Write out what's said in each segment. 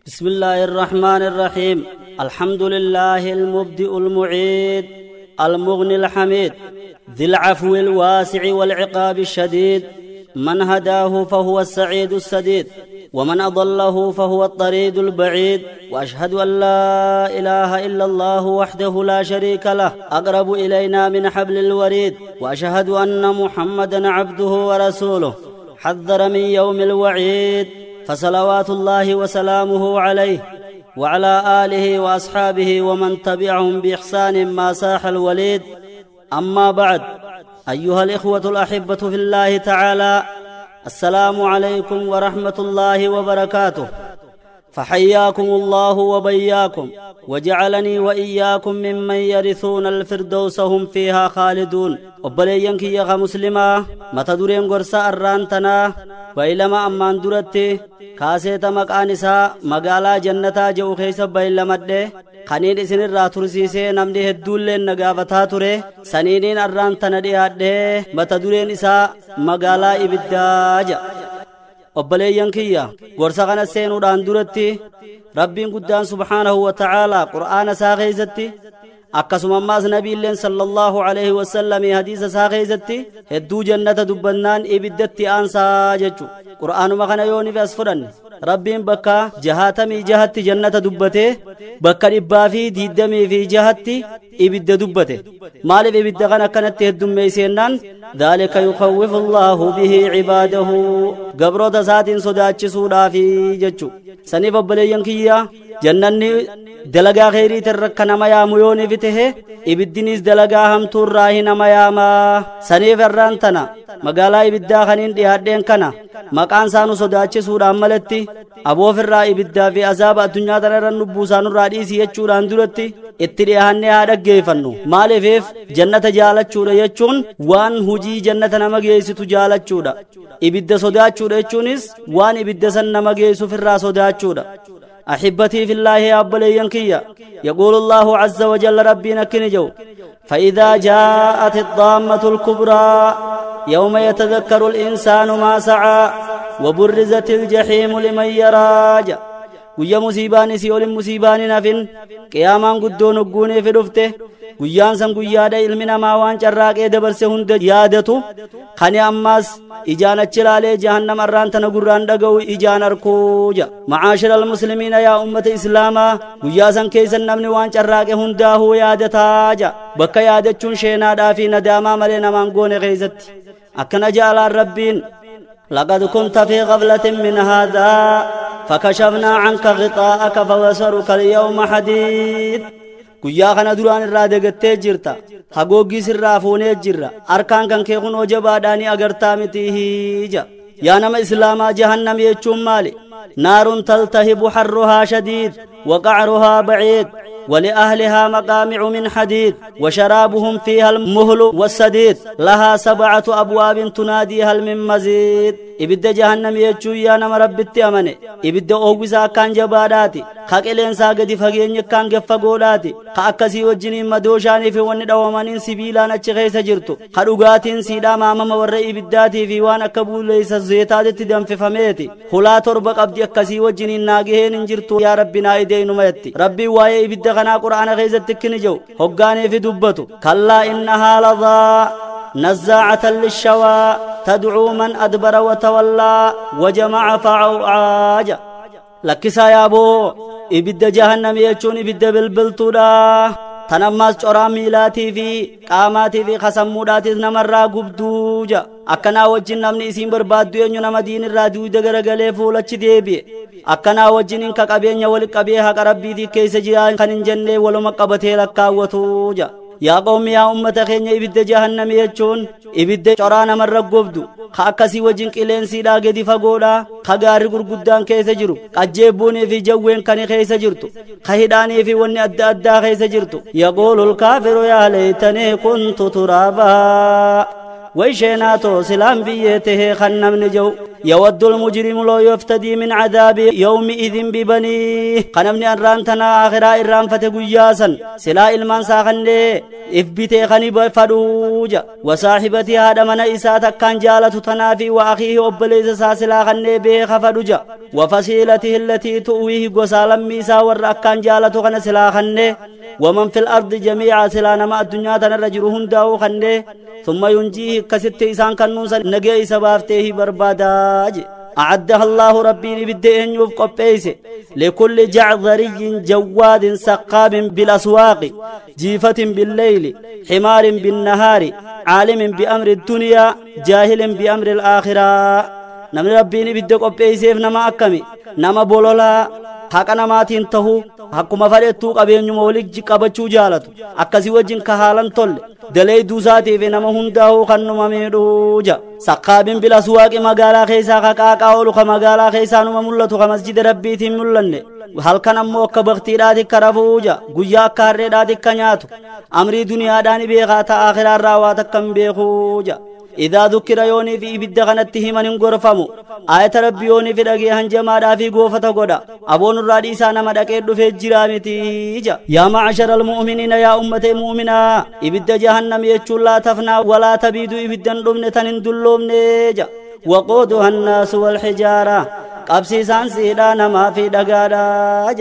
بسم الله الرحمن الرحيم. الحمد لله المبدئ المعيد المغني الحميد ذي العفو الواسع والعقاب الشديد. من هداه فهو السعيد السديد، ومن أضله فهو الطريد البعيد. وأشهد أن لا إله إلا الله وحده لا شريك له، أقرب إلينا من حبل الوريد. وأشهد أن محمدا عبده ورسوله، حذر من يوم الوعيد، فصلوات الله وسلامه عليه وعلى آله وأصحابه ومن تبعهم بإحسان ما ساح الوليد. أما بعد، أيها الإخوة الأحبة في الله تعالى، السلام عليكم ورحمة الله وبركاته. فحياكم الله وبياكم، وجعلني وإياكم ممن يرثون الفردوس هم فيها خالدون. وبلينك يا مسلمة متدورين غرسا الرانتنا بيلما أمان درتي كاسيتا مقانسا مقالا جنتا جو خيس بيلما دي خنين إسن الراترسيسي نمدي هدولين نغافتا توري سنينين الرانتنا دي هدي متدورين إسا مقالا إبداجا. Obboleeyyan kiyya gorsa kana seenuudhaan duratti Rabbiin guddaan subhaanahu wa ta'aalaa Qur'aana isaa keessatti akkasuma ammaas nabiilleen sallallahu alaihi wasallam hadiisa isaa keessatti hedduu jannata dubbannaan ibiddatti aansaa jechu. Qur'aanuma kana yoo nufi as fudhanne Rabbiin bakka 66tti jannata dubbate, bakka 126tti ibidda dubbate. Maaliif ibidda kana akkanatti heddummeessennaan dhaalika yukhawwifu Allahu bihi cibaadahu, gabroota isaatiin sodaachisuudhaafi jechu. Saniif obboleeyyan kiyya jannanni dalagaa kheyriitirra akka nama yaamu yoo ni fitehe, ibiddinis dalagaa hamtuurraa hin nama yaamaa. Saniif irraan tana magaalaa ibiddaa kaniin dhiyaadheen kana maqaan isaanu sodaachisuudhaan malatti aboofirraa ibiddaa fi azaaba addunyaa tana irra lubbuu isaanurraa dhiisii jechuudhaan duratti itti dhiyaannee haa dhaggeeffannu. Maaliif jannata jaalachuudha jechuun waan hujii jannata nama geessitu jaalachuudha. Ibidda sodaachuudha jechuunis waan ibidda san nama geessuufirraa sodaachuudha. أحبتي في الله أبلي ينكيا، يقول الله عز وجل ربنا كنجو: فإذا جاءت الضامة الكبرى يوم يتذكر الإنسان ما سعى وبرزت الجحيم لمن يراج. guyya musiibaan isii olin musiibaan hin hafin, qiyaamaan guddoon hogguunee fedhufte, guyyaan san guyyaadha ilmi namaa waan carraaqee dabarse hunda yaadatu, kani ammaas ijaan achi ilaalee jahannama irraan tana gurraan dhaga'u ijaan arkuu ja. Macaashira almuslimiina, yaa ummata islaamaa, guyyaa san keessan namni waan carraaqe hundaahuu yaadataa ja. Bakka yaadachuun sheenaadhaa fi nadaamaa malee namaan goone keessatti akkana jaalaan Rabbiin: لقد كنت في غفلة من هذا فكشفنا عنك غطاءك فبصرك اليوم حديد. guyyaa kana duraan irraa dagattee jirta, hagoogii sirraa fuunee jirra, harkaan kan kee kun jabaadhaanii agartaa miti ja. Yaa nama islaamaa, jahannam jechuun maali? naarun taltahibu harruhaa shadiid وقعرها بعيد ولأهلها مقامع من حديد وشرابهم فيها المهل والسديد لها 7 أبواب تنادي هل من مزيد. إبدا جهنم يجو يا نما ربتي أمني إبدا أوغسا كان جباداتي خاقلين ساقدي فقين كان قفقولاتي خاقسي وجنين مدوشاني في ون دوامانين سبيلان أتشغيس جرتو خلقاتين سيدا ماما ور إبداتي في وانا كبول ليس الزيتات تدم في فميتي خلا تربق أبدي أكسي وجنين ناقهين انجرتو يا ربنا إيدين ميتي ربي واي إبدا غنا قرآن غيزتك نجو هقاني في دبتو كلا إنها لظى نزاعة للشوى تدعو من أدبر وتولى وجمع فأوعى. لكسا يا أبو إبدا جهنم يجون إبدا بالبلتودا تنماس چورا ميلاتي في قاماتي في خسموداتي نمرا قبدوجا akkana wajjin namni isiin barbaaddu eenyu nama diin irraa duuda garagalee fuulachi deebi'e. Akkana wajjin ka qabeenya wal qabee haqa rabbiitii keessa jiraan kan hin jenne waluma qabatee lakkaawwatu ja. Yaa qawmi, yaa ummata keenya, ibidda jahannami jechuun ibidda coraa namarra gobdu ka akkasii wajjin qilleensiidhaa gadi fagoodhaa ka gaarri gurguddaan keessa jiru qajjeebbuunii fi jawween kan keessa jirtu ka hidhaanii fi wanni adda addaa keessa jirtu. Yaquulul kaafiru yaa laytanii kuntu turaabaa. ويشيناتو سلام بيته خنم نجو يود المجرم لو يفتدي من عذاب يومئذ ببنيه خنمني أرانتنا آخرا إرام فتقياسا سلا إلمان ساخنلي إفبتي خني بفروج وصاحبتي هذا من إساءة كان جالة تنافي وأخيه أبليس ساسلا خنلي بيخ فروج وفصيلته التي تؤويه قسالا ميسا والرأكان جالة خن سلا خنلي ومن في الأرض جميعا سلا نما الدنيا تنرجرهن داو خنلي ثم ينجيه كست إسان كنوسا نجي سبافته برباداج أعدها الله ربي لبدئن يفق بيسه لكل جعذري جواد سقاب بالأسواق جيفة بالليل حمار بالنهار عالم بأمر الدنيا جاهل بأمر الآخرة نمن ربي لبدئ بيسه نما أكمي نما بولولا haqa namaatiin tahu akkuma fadhettuu qabeenyuma walitti qabachuu jaalatu akkasii wajjin ka haalan tolle dalee duusaatiif nama hundaa'uu kan numa miidhuuja saqqaabiin bilaswaaqi magaalaa keessaa ka qaaqaa oolu ka magaalaa keessaa numa mul'atu ka masjida rabbiitiin mul'anne halkan ammoo akka baktiidhaati ka rafuuja guyyaa akka harreedhaati ka nyaatu amrii duniyaadhaan beekaa ta'a akhiraarraa waa takka hin beekuuja إذا ذكر يوني في إبدا غنته من غرفمو آية ربي يوني في دغه هنجما في غوفته غدا أبون الرادي سانا مدقه دفه جرامتي يا معشر المؤمنين يا أمة مؤمنا إبدا جهنم يچو لا تفنى ولا تبيد إبدا دمن تنين دلومنه وقودها الناس والحجارة قبسيسان سيدانا ما في دغادا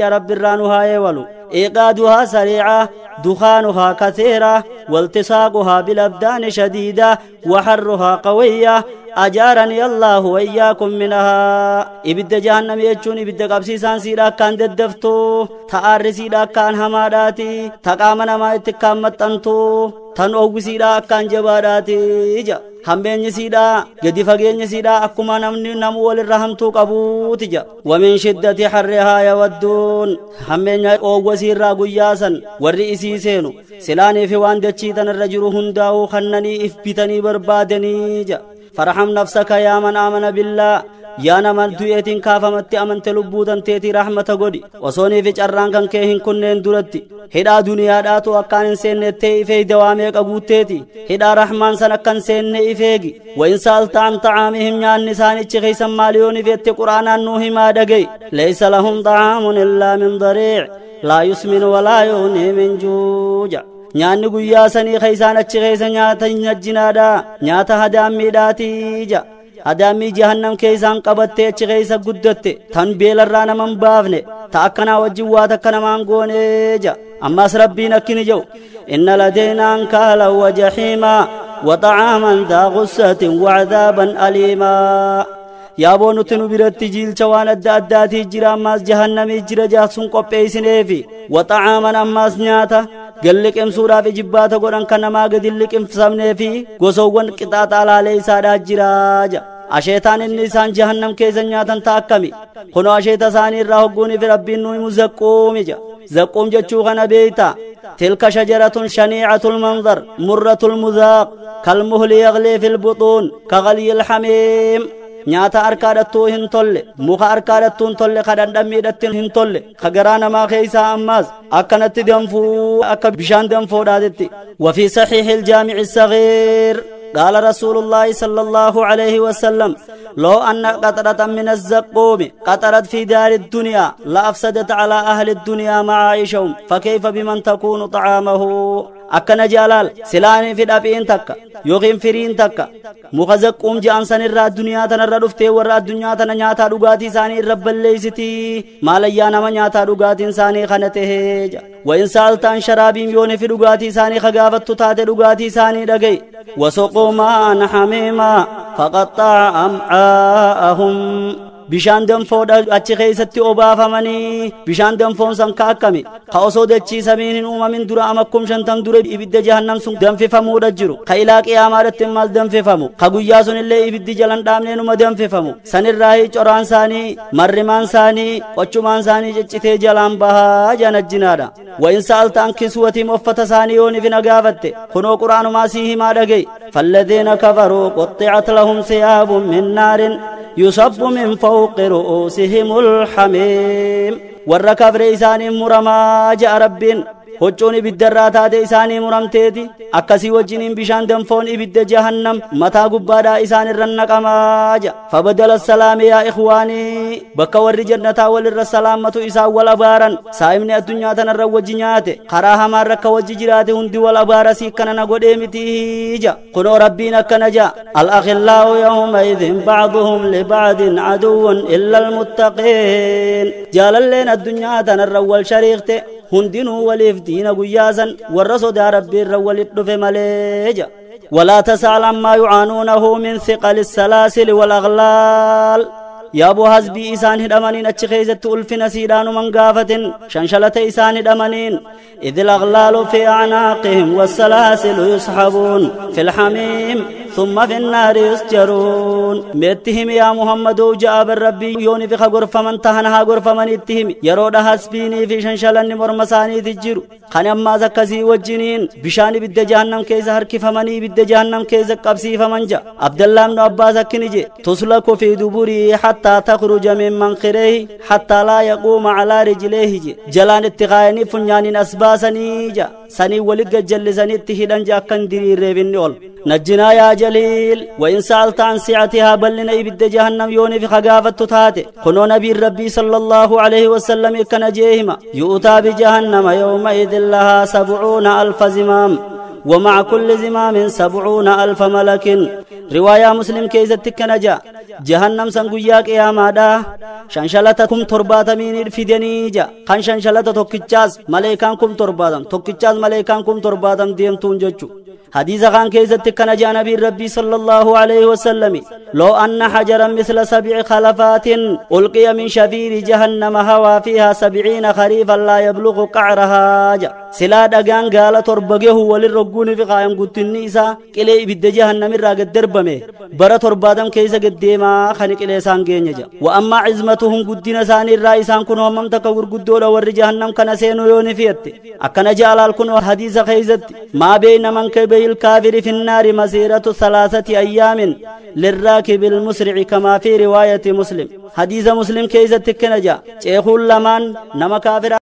يا رب الرانو هاي ولو إيقادها سريعة دخانها كثيرة والتصاقها بالأبدان شديدة وحرها قوية أجارني الله وإياكم منها إبدا جهنم يجون إبدا قبسيسان سيدا كان ددفتو تآر سيدا كان هماداتي تقامنا ما اتكامت أنتو تن أوغ سيدا كان جباداتي hambeenyi siidhaa gadi fageenyi siidhaa akkuma namni namu walirra hamtuu qabuuti ja wamin shiddati harrihaa yawadduun hambeenya oowwa siirraa guyyaasan warri isii seenu silaanii fi waan dachii tanarra jiru hundaa'uu kannanii if bitanii barbaadanii ja farham nafsaka yaa man aamana billaa yaa nama du'eetiin kaafamatti amante lubbuu tanteetii rahmata godhi osoonii fi carraan kan kee hin kunneen duratti hidhaa duniyaadhaatu akkaan hin seennettee ifee dawaa meeqa guutteeti hidhaa rahmaan san akkan seenne ifeegi wain saalta an tacaamihim nyaanni isaanichi keeysan maaliyoon ifeette quraanaan nuu himaa dhagey laysa lahum tacaamun illaa min dariic laa yusmin walaa yugnii min juuja nyaanni guyyaa sanii keeysaan achi keeysa nyaata najjinaadha nyaata hadaammiidhaatiija hadaamii jahannam keeysaan qabattee achi keeysa guddatte tan beelarraa naman baafne ta akkanaa wajjin waa takka namaan gooneeja ammas rabbiin akkini jedhu inna ladeynaa ankaalan wa jaxiimaa wa xacaaman daa gussatin wa cadaaban aliimaa yaaboo nuti nu biratti jiilcha waan adda addaatii jira ammaas jahannamii jira jaarsun qopheeysineefi wa xacaaman ammaas nyaata galliqimsuudhaaf ijibbaata godhan kan namaa gadi liqimsamneefi gosowwan qixaaxa alaalee isaadhaa jiraaja asheetaan inni isaan jahannam keessa nyaatan ta'a akkami kunoo asheeta isaanii irraa hogguuniif rabbiin nu himu zaquumi ja zaquum jechuu kana beeyta tilka shajaratun shaniicatul manzar murratul muzaaq kalmuhli yaglii fil butuun kagalyi alxamiim nyaata harkaadhattuu hin tolle muka harkaadhattuu hin tolle ka dhandhammiidhatti hin tolle ka garaa namaa keeysaa ammaas akkanatti danfuu akka bishaan danfoodhaatetti وفي صحيح الجامع الصغير قال رسول الله صلى الله عليه وسلم لو أن قطرة من الزقوم قطرت في دار الدنيا لأفسدت على أهل الدنيا معايشهم فكيف بمن تكون طعامه akkana jaalaal silaanii fi dhaphiin takka yookiin firiin takka muka zaquum je'an sanirraa addunyaa tanarra dhuftee warra addunyaa tana nyaataa dhugaatii isaanii irra balleeysitii maalayyaa nama nyaataa dhugaatiin isaanii kana tahee ja wain saaltaan sharaabiin yooni fi dhugaatii isaanii kagaafattu taate dhugaatii isaanii dhagaye wasuquu maa'an hamiimaa faqaxxa'a am'aa'ahum bishaan danfoodha achi keessatti obaafamanii bishaan danfoon san ka akkami ka osoo dachii samiin hin uumamin dura amakkum shantam dura ibidda jahannam sun danfifamuudha jiru ka ilaa qiyaamaadhatti ammaas danfifamu ka guyyaa sun illee ibiddi jalan dhaabneenuma danfifamu sanirraa coraan isaanii marrimaan isaanii qochumaan isaanii ciccitee jalaan bahaa janajjinaadha wain sa'alta an kiswatiin uffata isaanii yoon ifina gaafatte kunoo quraanumaa sii himaa dhagay falladhiina kafaruu quxxicat lahum siyaabun min naarin يصب من فوق رؤوسهم الحميم ور كفر إسان مرما جاء رب Hoccoon ibiddarraa taate isaanii muramteeti akkasii wajjiniin bishaan danfoon ibidda jahannam mataa gubbaadhaa isaan irra naqamaa ja fabadala salaami yaa ikhwaanii bakka warri jannataa walirra salaammatu isaan wal abaaran saa'imni addunyaa tanarra wajji nyaate karaa hamaarra akka wajji jiraate hundi wal abaara sii akkana na godhee mitii ja kunoo rabbiin akkana ja al-akhillaa'u yawmaidhin ba'duhum liba'din aduwwun illa almuttaqiin jaalalleen addunyaa tanarra wal shariikte hundinuu waliif diina guyyaasan warra sodaa rabbiirra walit dhufe malee ja ولا تسأل عما يعانونه من ثقل السلاسل والأغلال يا أبو حزبي إسان هدمانين أتشخيزت ألفنا سيدان من قافة شنشلة إسان هدمانين إذ الأغلال في أعناقهم والسلاسل يسحبون في الحميم ثم في النار يسجرون ميتهم يا محمد جاء بالربي يوني في غرفة من تهنها غرفة من اتهم يرود حسبيني في شنشلن مرمساني تجرو خان أما زكسي وجنين بشاني بد جهنم كيس هركي فمني بد جهنم كيس قبسي فمن جاء عبد الله بن عباس كنجي تسلك في دبري حتى تخرج من منخريه حتى لا يقوم على رجليه جلان اتقايني فنيان أسباسني جا سني ولق جلسني اتهدن جا كندري ريبن نجنا يا جليل وإن سألت عن سعتها بل لنا إبد جهنم يوني في خقافة تتاتي خنو نبي ربي صلى الله عليه وسلم كان جيهما يؤتى بجهنم يومئذ لها 70,000 زمام ومع كل زمام 70,000 ملك رواية مسلم كيزت كنجا جهنم سنقياك يا مادا شنشلتكم ترباتمين الفدنيجا خان شنشلت توكيتشاز ملائكانكم ترباتم توكيتشاز ملائكانكم ترباتم ديمتون جچو حديث خان كيزت كنجا نبي ربي صلى الله عليه وسلم لو أن حجرا مثل 7 خلفات ألقي من شفير جهنم هوا فيها 70 خريفا لا يبلغ قعرها سلا دغان قال تربغه وللرغون في قائم قتني إسا قلي بد جهنم الراغ دربمه برا تربادم كيسا قديما خنق إليسان جينجا وأما عزمتهم قدين ساني الرئيسان كنوا ممتك ورقدولا ور جهنم كان سينو يوني فيت أكن جالال كنوا حديث خيزت ما بين منكبي الكافر في النار مسيرة 3 أيام للراكب المسرع كما في رواية مسلم حديث مسلم كيزت كنجا شيخ لمن نما كافر.